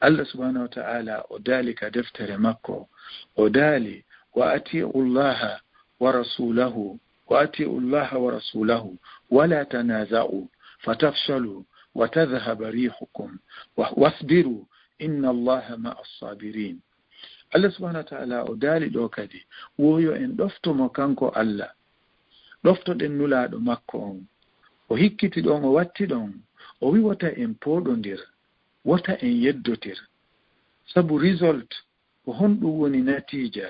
Allah subhanahu wa ta'ala o daali ka deftere makko, o daali, "Wa ati'u Allaha wa rasulahu, wa ati'u Allaha wa rasulahu, wa la tanaza'u, fatafshalu, wa tadhhaba rihukum, wa, wasbiru, inna Allaha ma'a sabirin." Allah subhanahu wa ta'ala o daali ɗo kadi, wo yo en ɗofto mo kanko Allah. Ɗoftoɗen Nulaaɗo makko on. O hikkiti ɗon, o watti ɗon, o wi wota en pooɗondir, wota en yeddotir. Sabu result, ko honɗum woni natiija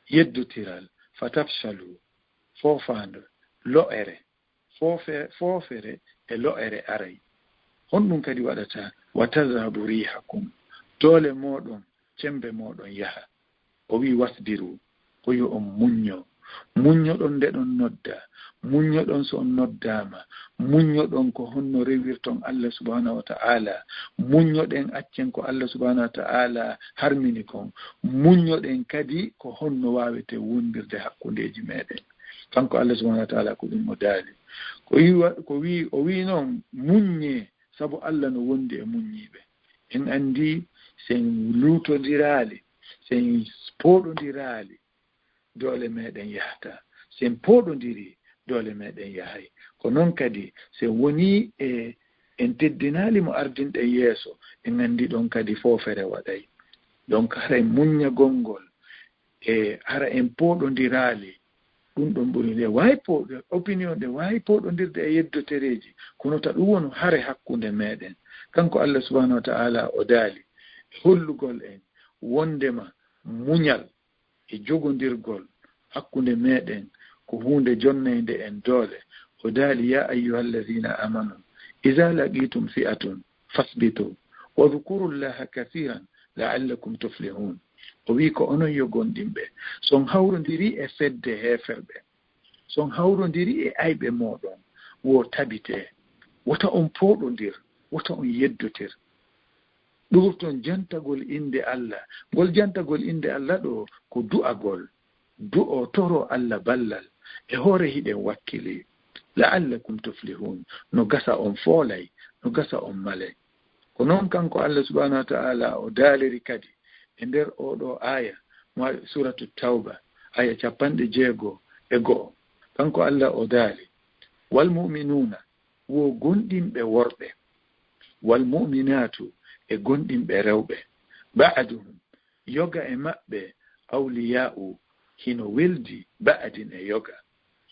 yeddotiral? Fatafshalu, foofaandu, lo'ere, foofe-, foofere e lo'ere aray. Honɗum kadi waɗata? Wa tadhhabu rihukum, doole mooɗon, cembe mooɗon yaha. O wi'i, "Wasbiru," ko yo on muñño. Muññoɗon nde ɗon nodda. Muññoɗon so on noddaama. Muññoɗon ko honno rewirton Allah subhanahu wa ta'ala. Muññoɗen accen ko Allah subhanahu wa ta'ala harmini kon. Muññoɗen kadi ko honno waawete wondirde hakkundeeji meɗen. Kanko Allah subhanahu wa ta'ala ko ɗum o daali. Ko wi-, ko wi-, o wi'i non, "Muññee, sabu Allah no wondi e muññiiɓe." En anndi, si en luutondiraali, si en pooɗondiraali, doole meɗen yahataa. Si en pooɗondirii, doole meɗen yahay. Ko non kadi, si en wonii e, en teddinaali mo ardinɗen yeeso, en anndi ɗon kadi foofere waɗay. Donc, hara en muññagol ngol, e hara en pooɗondiraali, ɗum ɗon ɓuri nde waawi pooɗo-, opinion ɗe waawi pooɗondirde e yeddotereeji, kono ta ɗum wonu hare hakkunde meɗen. Kanko Allah subhanahu wa ta'ala o daali e hollugol en wondema muñal e jogondirgol hakkunde meɗen ko huunde jonneynde en doole. O daali, "Ya ayyuhallazina amanu, iza laqitum fi'atun fasbitu, wadhkurullaha kathiran la'allakum tuflihun." O wi'i, "Ko onon yo gomɗinɓe, so on hawrondiri e fedde heeferɓe, so on hawrondiri e ayɓe mooɗon, wo tabitee, wota on pooɗondir, wota on yeddotir. Ɗuurton jantagol innde Allah." Ngol jantagol innde Allah ɗo ko du'agol. Du'o, toro Allah ballal. E hoore hiɗen wakkili. "La'allakum tuflihun." No gasa on foolay, no gasa on malay. Ko non kanko Allah subhanahu wa ta'ala o daaliri kadi e nder oɗo aya, mo suratu Tawba, aya capanɗe jeego e go'o. Kanko Allah o daali, "Wal mu'minuna," wo gomɗinɓe worɓe, "wal mu'minatu," e gomɗinɓe rewɓe, "ba'duhum," yoga e maɓɓe, "awliya'u," hino weldi, "ba'din," e yoga.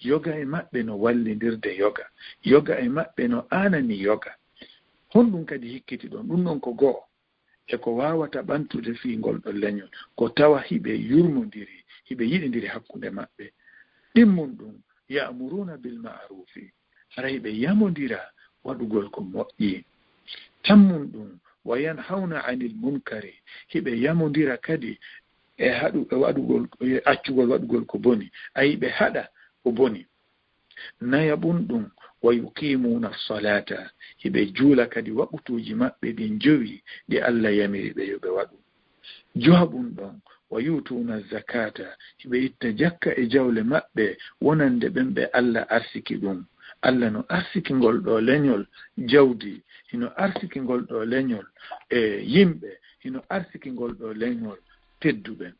Yoga e maɓɓe no wallindirde yoga. Yoga e maɓɓe no aanani yoga. Honɗum kadi hikkiti ɗon? Ɗum ɗon ko go'o. E ko waawata ɓantude fii ngol ɗon leñol, ko tawa hiɓe yurmondiri, hiɓe yiɗindiri hakkunde maɓɓe. Ɗimmun ɗum, "ya'muruna bil ma'rufi," hara hiɓe yamondira waɗugol ko moƴƴi. Tammun ɗum, "wa yanhawna anil munkari," hiɓe yamondira kadi e haɗu-, e waɗugol, e accugol waɗugol ko boni. Ay, hiɓe haɗa ko boni. Nayaɓun ɗum, wa yuqimuuna salata, hiɓe juula kadi waqtuuji maɓɓe ɗin jowi ɗi Allah yamiri ɓe yo ɓe waɗu. Johaɓun ɗon, wa yutuuna zakata, hiɓe itta jakka e jawle maɓɓe wonande ɓen ɓe Allah arsiki ɗum. Allah no arsiki ngol ɗo leñol jawdi, hino arsiki ngol ɗo leñol e yimɓe, hino arsiki ngol ɗo leñol tedduɓe.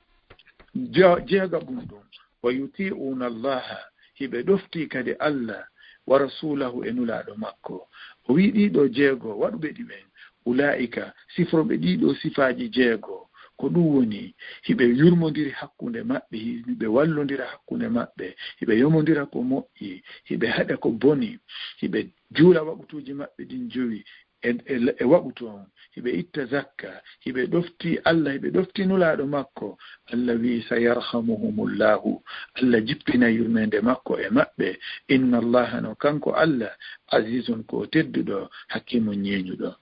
Jo-, jeegaɓun ɗum, wa yuti'uuna Allaha, hiɓe ɗoftii kadi Allah, wa rasuulahu, e Nulaaɗo makko. O wi'i ɗii ɗoo jeego waɗuɓe ɗi ɓen, ulaa'ika, sifroɓe ɗii ɗoo sifaaji jeego, ko ɗum woni, hiɓe yurmondiri hakkunde maɓɓe, hiɓe wallondira hakkunde maɓɓe, hiɓe yomondira ko moƴƴi, hiɓe haɗa ko boni, hiɓe juula waqtuuji maɓɓe ɗin jowi, e, e, e waqtu on, hiɓe itta zakka, hiɓe ɗofti Allah, hiɓe ɗofti Nulaaɗo makko, Allah wi'i, "Sayarhamuhumullahu," Allah jippina yurmeende makko e maɓɓe. "Inna Allaha," no kanko Allah, "azizun," ko o tedduɗo, "hakimun," ñeeñuɗo.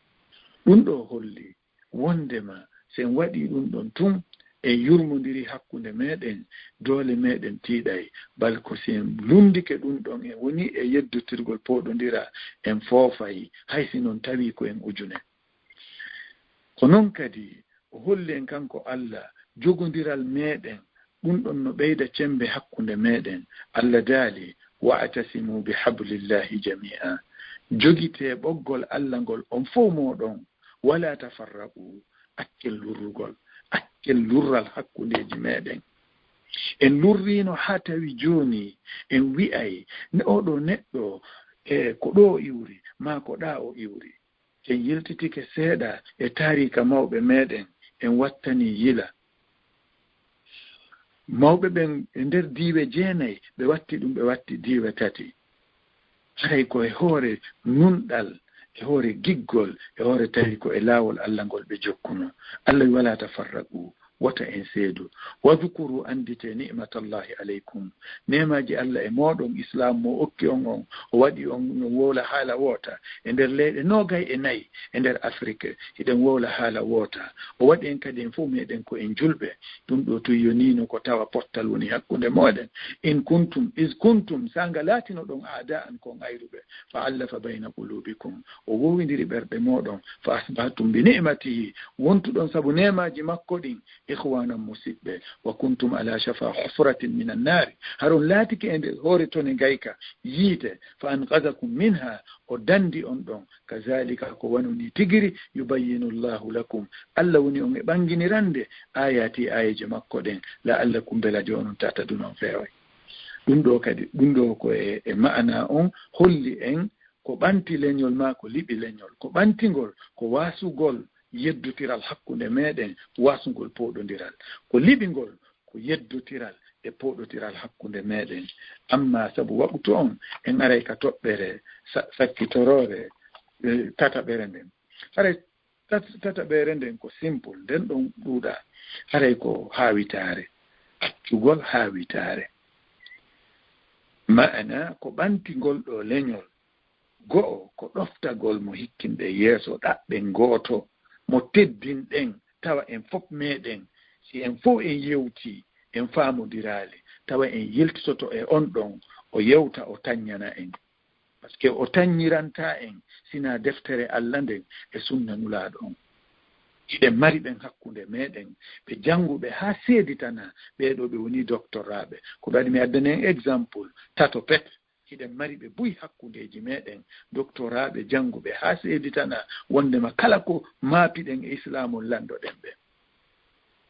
Ɗum ɗo holli wondema si en waɗii ɗum ɗon tun, en yurmondiri hakkunde meɗen, doole meɗen tiiɗay, bal ko si en lunndike ɗum ɗon, en woni e yeddotirgol pooɗondira, en foofay, hay si non tawii ko en ujune. Ko non kadi, o holli en kanko Allah, jogondiral meɗen, ɗum ɗon no ɓeyda cembe hakkunde meɗen. Allah daali, "Wa'tasimu bi hablillahi jami'a." Jogitee ɓoggol Allah ngol on fow mooɗon, "Wala tafarraqu," akken lurrugol, akken lurral hakkundeeji meɗen. En lurriino haa tawi jooni en wi'ay, ne-, "Oo ɗoo neɗɗo, e, ko ɗoo o iwri, maa ko ɗaa o iwri." En yiltitike seeɗa e taariika mawɓe meɗen, en wattanii yila. Mawɓe ɓen e nder diiwe jeenay, ɓe watti ɗum, ɓe watti diiwe tati. Haray ko e hoore nunɗal, e hoore giggol, e hoore tawi ko e laawol Allah ngol ɓe jokkuno. Allah wi, "Wala tafarraqu," wota en seedu. "Wadhkuru," anndite, "ni'matallahi alaykum," neemaaji Allah e mooɗon, Islaam mo okki on on, o waɗi on no wowla haala woota e nder leyɗe noogay e nayi e nder Afrik, hiɗen wowla haala woota. O waɗi en kadi en fof meɗen ko en julɓe. Ɗum ɗo tun yoniino ko tawa pottal woni hakkunde mooɗon. "In kuntum, iz kuntum," saanga laatinoɗon, "a'da'an," ko on ayruɓe, "fa allafa bayna qulubikum," o wowindiri ɓerɗe mooɗon, "fa asbahtum bi ni'matihi," wontuɗon sabu neemaaji makko ɗin, "ikhwanan," musiɓɓe, "wa kuntum ala shafa hufratin minan naari," haron laatike e nder hoore tone ngayka yiite, "fa anqadhakum minha," o dandi on ɗon, "kazalika," ko wano ni tigiri, "yubayyinu Allahu lakum," Allah woni on e ɓanginirande, "ayati," aayeeje makko ɗen, "la'allakum," mbela de onon tahtadun, on feeway. Ɗum ɗo kadi, ɗum ɗo ko e, e ma'ana on holli en ko ɓanti leñol maa ko liɓi leñol. Ko ɓantingol ko waasugol yeddotiral hakkunde meɗen, waasugol pooɗondiral. Ko liɓingol ko yeddotiral e pooɗotiral hakkunde meɗen. Amma sabu waɓutu on, en aray ka toɓɓere sa-, sakkitoroore, eh, tataɓere nden. Haray tat-, tataɓere nden ko simple, nden ɗon ɗuuɗa. Haray ko haawitaare, accugol haawitaare. Ma'ana ko ɓantingol ɗo leñol. Go'o, ko ɗoftagol mo hikkinɗen yeeso, ɗaɓɓen gooto, mo teddinɗen, tawa en fof meɗen, si en fof en yewtii, en faamondiraali, tawa en yiltitoto e on ɗon, o yewta, o taññana en. Parce que o taññirantaa en, sinaa deftere Allah nden e sunna Nulaaɗo on. Hiɗen mari ɓen hakkunde meɗen, ɓe jannguɓe haa seeditana, ɓee ɗoo ɓe woni doktoraaɓe. Ko ɓe waɗi mi addani en exemple, tato pet. Hiɗen mari ɓe buy hakkundeeji meɗen, doktoraaɓe jannguɓe haa seeditana wondema kala ko maapiɗen e Islaam on, lanndoɗen ɓe.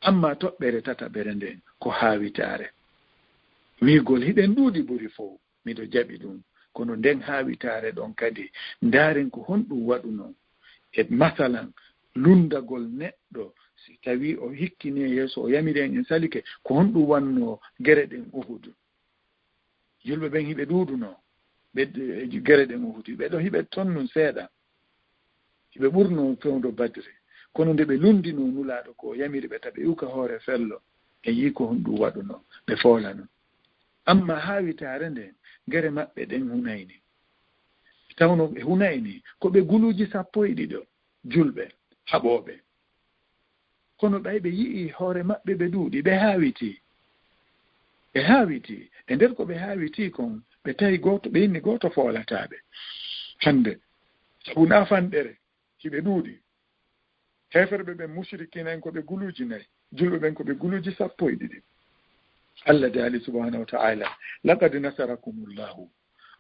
Amma toɓɓere tataɓere nden ko haawitaare. Wiigol hiɗen ɗuuɗi ɓuri fow, miɗo jaɓi ɗum. Kono nden haawitaare ɗon kadi, ndaaren ko honɗum waɗunoo. E masalan, lunndagol neɗɗo, si tawii o hikkini e yeeso, o yamiri en, en salike, ko honɗum wannoo gere ɗen Uhudu? Julɓe ɓen hiɓe ɗuuɗunoo, ɓe, e gere ɗen Uhudu, ɓe ɗo hiɓe ton nun seeɗa. Hiɓe ɓurnoo fewndo Badri. Kono nde ɓe lunndinoo Nulaaɗo ko o yamiri ɓe, ta ɓe uka hoore fello, ɓe yi'i ko honɗum waɗunoo, ɓe foolanoo. Amma haawitaare nden, gere maɓɓe ɗen Hunayni. Tawno ɓe Hunayni, ko ɓe guluuji sappo e ɗiɗo, julɓe, haɓooɓe. Kono ɓay ɓe yi'i hoore maɓɓe ɓe ɗuuɗi, ɓe haawitii. Ɓe Ɓe haawiti, e nder ko ɓe haawiti kon, ɓe tawi gooto, ɓe inni gooto foolataa ɓe. Hannde, sabu naa fanɗere, hiɓe ɗuuɗi. Heeferɓe ɓen, mushrikina en, ko ɓe guluuji nayi, julɓe ɓen ko ɓe guluuji sappo e ɗiɗi. Allah daali subhanahu wa ta'ala, "Laqad nasarakumullahu."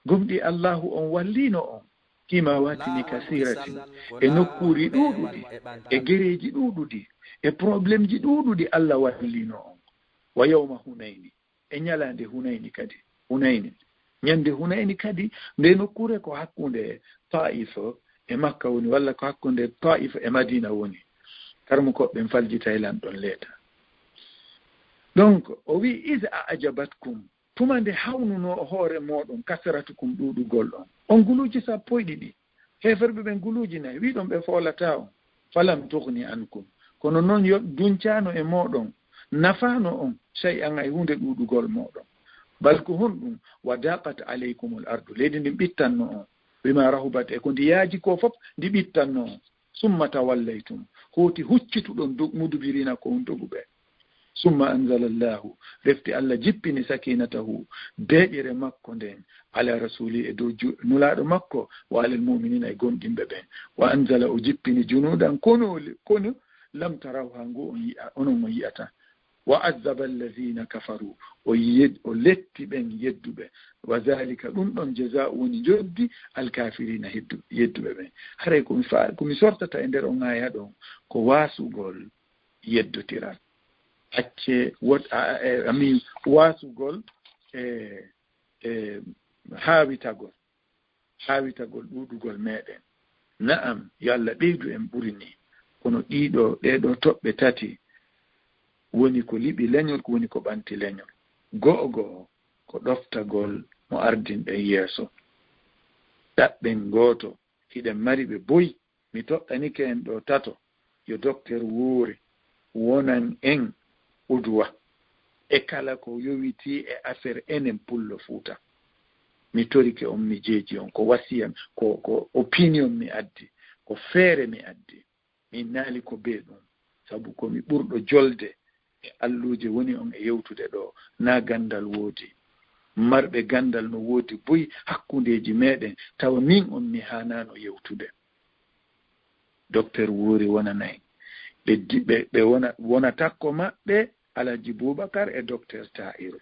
Gomɗi Allahu on wallino on, "fi mawatini kasiratin," e nokkuuri ɗuuɗuɗi, e gereeji ɗuuɗuɗi, e problemji ɗuuɗuɗi Allah wallino on. "Wa yawma Hunayni," e ñalaande Hunayni kadi. Hunayni. Ñande Hunayni kadi, nde nokkuure ko hakkunde Taif e Makka woni, walla ko hakkunde Taif e Madina woni. Karmukooɓe ɓen faljitay lan ɗon leeta. Donc, o wi'i, "Iz a'jabatkum," tuma nde hawnunoo hoore mooɗon, "kasratukum," ɗuuɗugol on. On guluuji sappo e ɗiɗi. Heeferɓe ɓen guluuji nayi, wi'ɗon ɓe foolataa on. "Falam tughni ankum," kono non yo duncaano e mooɗon, nafaano on, "shay'an," hay huunde ɗuuɗugol mooɗon. "Bal ko honɗum, wa daqat alaykumul ardu," leydi ndin ɓittanno on, "bima rahubat," e ko ndi yaaji ko fof ndi ɓittanno on. "Summa tawallaytum," hooti huccituɗon dug-, mudbirina, ko on doguɓe. "Summa anzala Allahu," refti Allah jippini, "sakinatahu," deeƴere makko nden, "ala rasuli," e dow ju-, nulaaɗo makko, "wa alal mu'minina," e gomɗinɓe ɓen. "Wa anzala," o jippini, "junuudan," kono, kono, "lam tarawha," ngu on yi'a, onon on yi'ata. "Wa azzaba allazina kafaru," o yed-, o letti ɓen yedduɓe. "Wa zalika," ɗum ɗon, "jazaa'u," woni njoddi, "al kafirina," heddu-, yedduɓe ɓen. Haray ko mi fa-, ko mi sortata e nder on aaya ɗon, ko waasugol yeddotiral. Acce wot-, a, a, e, amin waasugol e, e haawitagol, haawitagol ɗuuɗugol meɗen. Na'am, yo Allah ɓeydu en ɓuri ni. Kono ɗiɗo, ɗee ɗoo toɓɓe tati woni ko liɓi leñol, ko woni ko ɓanti leñol. Go'o go'o ko ɗoftagol mo ardinɗen yeeso. Ɗaɓɓen gooto, hiɗen mari ɓe boy. Mi toɗɗanike en ɗoo tato, yo Docteur Wuuri wonan en uduwa e kala ko yowitii e affaire enen Pullo Fuuta. Mi torike on, mi jeeji on, ko wasiya, ko, ko opinion mi addi, ko feere mi addi. Mi innaali ko bee ɗum, sabu ko mi ɓurɗo jolde e alluuje woni on e yewtude ɗoo, naa ganndal woodi. Marɓe ganndal no woodi buy hakkundeeji meɗen, tawa min on mi haanaano yewtude. Docteur Wuuri wonanay. Ɓe di-, ɓe, ɓe wona, wona takko maɓɓe Alhaji Bubakar e Docteur Tahiru.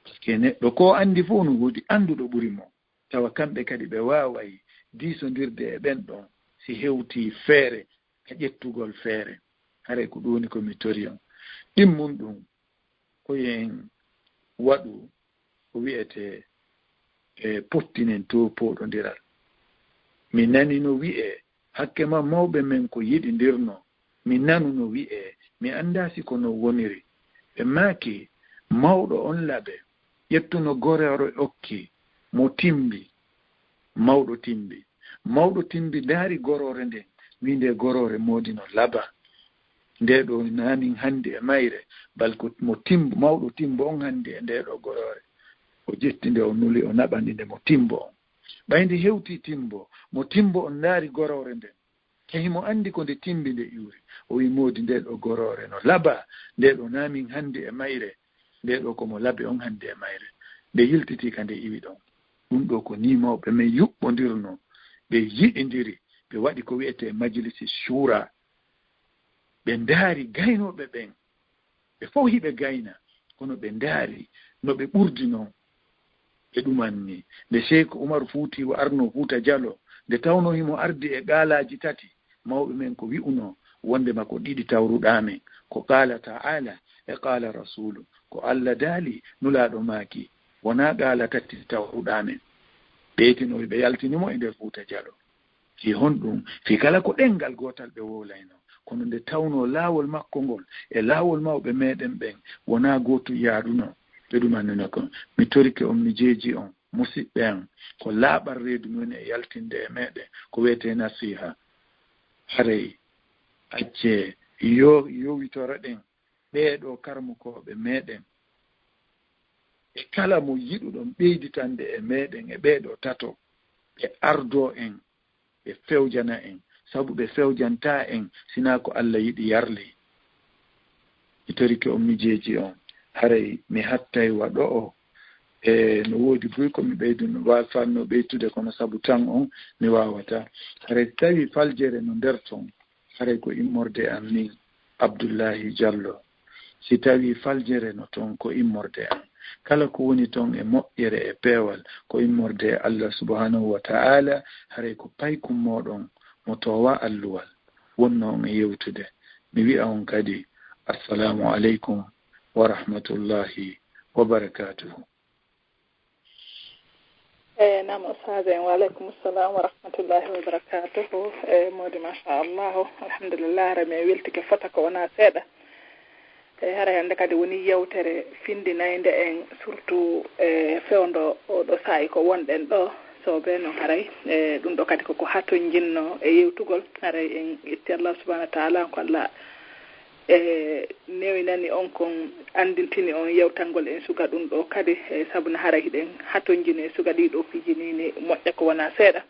Parce que neɗɗo ko anndi fof no woodi annduɗo ɓuri mo. Tawa kamɓe kadi ɓe waaway diisondirde e ɓen ɗon si hewtii feere ka ƴettugol feere. Haray ko ɗum woni ko mi tori on. Ɗimmun ɗum ko yo en waɗu ko wi'etee e pottinen to pooɗondiral. Mi nani no wi'ee, hakke ma mawɓe men ko yiɗindirno. Mi nanu no wi'ee, mi anndaa si ko non woniri. Ɓe maaki, mawɗo on laɓe, ƴettuno goroore okki, mo timbi. Mawɗo timbi. Mawɗo timbi ndaari goroore nden, wi'i nde goroore moodi no laba. Nde ɗo naa min hannde e mayre, bal ko mo timbo, mawɗo timbo on hannde e nde ɗo goroore. O ƴetti nde, o nuli, o naɓani nde mo timbo on. Ɓay nde hewti timbo, mo timbo on ndaari goroore nden. Te himo anndi ko nde timbi nde iwri. O wi'i, "Moodi, nde ɗo goroore no laba, nde ɗo naa min hannde e mayre, nde ɗo ko mo labi on hannde e mayre." Nde yiltiti ka nde iwi ɗon. Ɗum ɗo ko nii mawɓe men yuɓɓondirno, ɓe yiɗindiri, ɓe waɗi ko wi'etee majlisi shura. Ɓe ndaari gaynooɓe ɓen. Ɓe fof hiɓe gayna, kono ɓe ndaari no ɓe ɓurdinoo. Ɓe ɗumanni. Nde Sheikh Umar Fuuti o arnoo Fuuta Jalo, nde tawnoo himo ardi e qaalaaji tati, mawɓe men ko wi'unoo wonndema ko ɗiɗi tawruɗaa men, ko qaala ta'ala e qaala rasuulu, ko Allah daali, Nulaaɗo maaki, wonaa qaala tati tawruɗaa men. Ɓe yetinoo, ɓe yaltini mo e nder Fuuta Jalo. Fii honɗum? Fii kala ko ɗemngal gootal ɓe wowlaynoo. Kono nde tawnoo laawol makko ngol e laawol mawɓe meɗen ɓen wonaa gootum yaaduno, ɓe ɗumannino kon. Mi torike on, mi jeeji on, musiɓɓe am, ko laaɓal reedu mi woni e yaltinde e meɗen, ko wi'etee nasiha. Haray, accee yo-, yowitoroɗen ɓee ɗoo karmukooɓe meɗen. E kala mo yiɗuɗon ɓeyditande e meɗen e ɓee ɗoo tato, ɓe ardoo en, ɓe fewjana en, sabu ɓe fewjantaa en, sinaa ko Allah yiɗi yarli. Mi torike on, mi jeeji on, Haray mi hattay wa ɗo'o. E no woodi buy ko mi ɓeyduno, waafanno ɓeytude, kono sabu tan on mi waawata. Haray si tawii faljere no nder ton, haray ko immorde am min, Abdullahi Jallo. Si tawii faljere no ton, ko immorde am. Kala ko woni ton e moƴƴere e peewal, ko immorde e Allah subhanahu wa ta'ala, haray ko paykun mooɗon mo toowa alluwal. Wonno on e yewtude. Mi wi'a on kadi, Assalaamu aleykum wa rahmatullahi wa barakaatuhu. E nam, ustaaz en, wa aleykum salam wa rahmatullahi wa barakatuhu. E moodi, machallahu, alhamdulillah, hara mi weltike fota ko wona seeɗa. E hara hannde kadi woni yewtere findinaynde en, surtout e fewndo oɗo saa'i ko wonɗen ɗo. Soobe noon haray e ɗum ɗo kadi koko hatonjinno e yewtugol. Haray en itti Allah subhanahu wa taala, ko Allah e newinani on kon, anndintini on yewtangol en suga ɗum ɗo kadi, e sabu na haray hiɗen hatonjini e suga ɗii ɗo piiji nii ni moƴƴa ko wona seeɗa.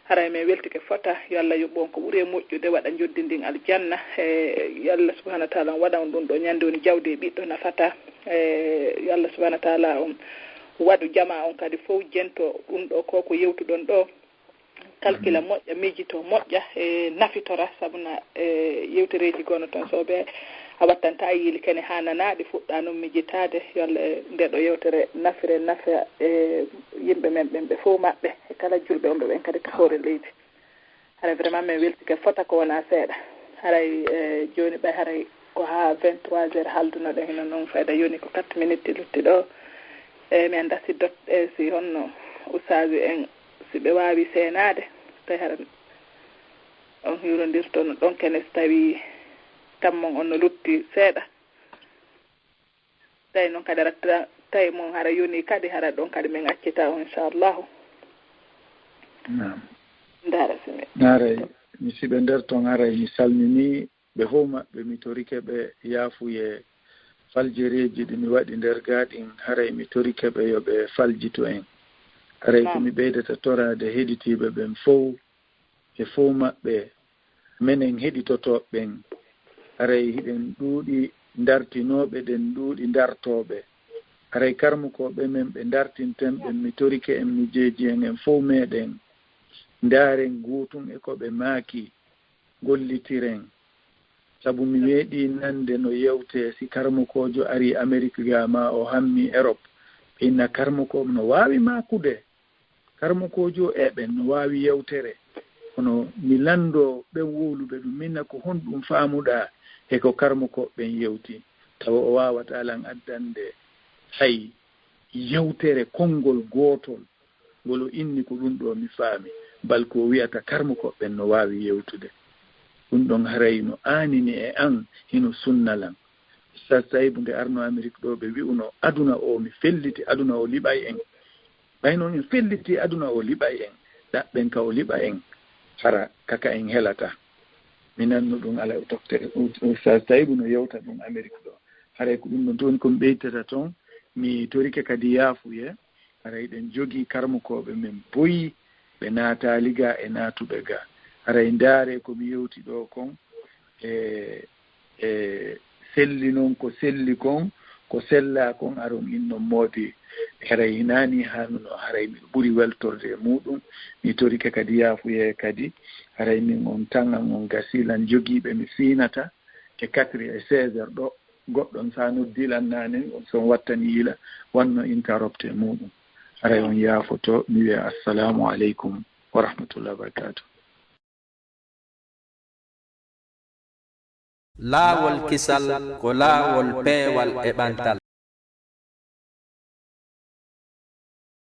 Haray men weltike fota, yo Allah yoɓu on ko ɓuri e moƴƴude, waɗa njoddi ndin aljanna. E yo Allah subhanahu wa taala on waɗa on ɗum ɗo ñande woni jawdi e ɓiɗɗo nafata. E yo Allah subhanahu wa taala on waɗu jama on kadi fow jento ɗum ɗo ko ko yewtuɗon ɗo. Kalkila moƴƴa, miijito moƴƴa, e nafitora, sabu na e yewtereeji gono toon, soobe a wattanta a yiili kene haa nanaa ɗi fuɗɗa noon miijitaade. Yo Allah e nde ɗo yewtere nafire nafa e yimɓe men ɓen ɓe fof maɓɓe, e kala julɓe on ɓe ɓen kadi ka hoore leydi. Hara vraiment min weltike fota ko wonaa seeɗa. Haray e jooni ɓay haray ko haa vingt-trois heures haldunoɗen, hino noon fayda yoni ko quatre minutes lutti ɗo. E mi annda si dot e si honno ustaaji en, si ɓe waawi seenaade, tawi hara on hiwrondirto no ɗon kene, si tawii tammon on no lutti seeɗa. Tawi noon kadi hara ta- tawi mon hara yoni kadi, hara ɗon kadi min accita on, inchallahu. Naam. Ndaara si mi Haray mi siɓe nder ton, haray mi salmini ɓe fof maɓɓe, mi torike ɓe yaafuye faljereeji ɗi mi waɗi nder gaa ɗin, haray mi torike ɓe yo ɓe faljito en. Haray ko mi ɓeydata toraade heɗitiiɓe ɓen fof, e fof maɓɓe, menen heɗitotooɓe ɓen. Haray hiɗen ɗuuɗi ndartinooɓe, ɗen ɗuuɗi ndartooɓe. Haray karmukooɓe men ɓe ndartinten ɓen, mi torike en, mi jeeji en, en fof meɗen ndaaren guutun e ko ɓe maaki, gollitiren. Sabu mi meeɗii nande no yewtee, si karmukoojo arii Amerik gaa maa o hammii Erop, ɓe inna karmukooɓe no waawi maakude. Karmukoojo e ɓen no waawi yewtere, kono mi lanndoo ɓen wowluɓe ɗum, min na ko honɗum faamuɗaa e ko karmukooɓe ɓen yewti? Tawa o waawataa lan addande hay yewtere konngol gootol ngol o inni ko ɗum ɗoo mi faami, bal ko o wi'ata karmukooɓe ɓen no waawi yewtude. Ɗum ɗon haray no aanini e an, hino sunna lan. Ustaz Sayibu, nde arno Amerik ɗoo, ɓe wi'uno aduna o mi felliti, aduna o liɓay en. Ɓay noon en felliti aduna o liɓay en, ɗaɓɓen ka o liɓa en, hara kaka en helata. Mi nanno ɗum ala docteur Ustaz Sayibu no yewta ɗum Amerik ɗoo. Haray ko ɗum ɗon toni ko mi ɓeytata toon, mi torike kadi yaafuye. Haray ɗen jogii karmukooɓe men boyi, ɓe naataali gaa e naatuɓe gaa. Haray ndaaree ko mi yewti ɗoo kon, e e selli noon ko selli kon, ko sellaa kon, aron innon moodi. Haray hinaa nii haanuno, haray miɗo ɓuri weltorde e muuɗum. Mi torike kadi yaafuye kadi. Haray min on tan an on gasii lan jogiiɓe mi siinata e quatre e seize heures ɗoo. Goɗɗon sa noddii lan naane, on son wattani yila, wanno interrupt e muuɗum. Haray on yaafoto, mi wi'a assalaamu aleykum wa rahmatullahi wa barakaatuh. Laawol kisal ko laawol peewal e ɓantal.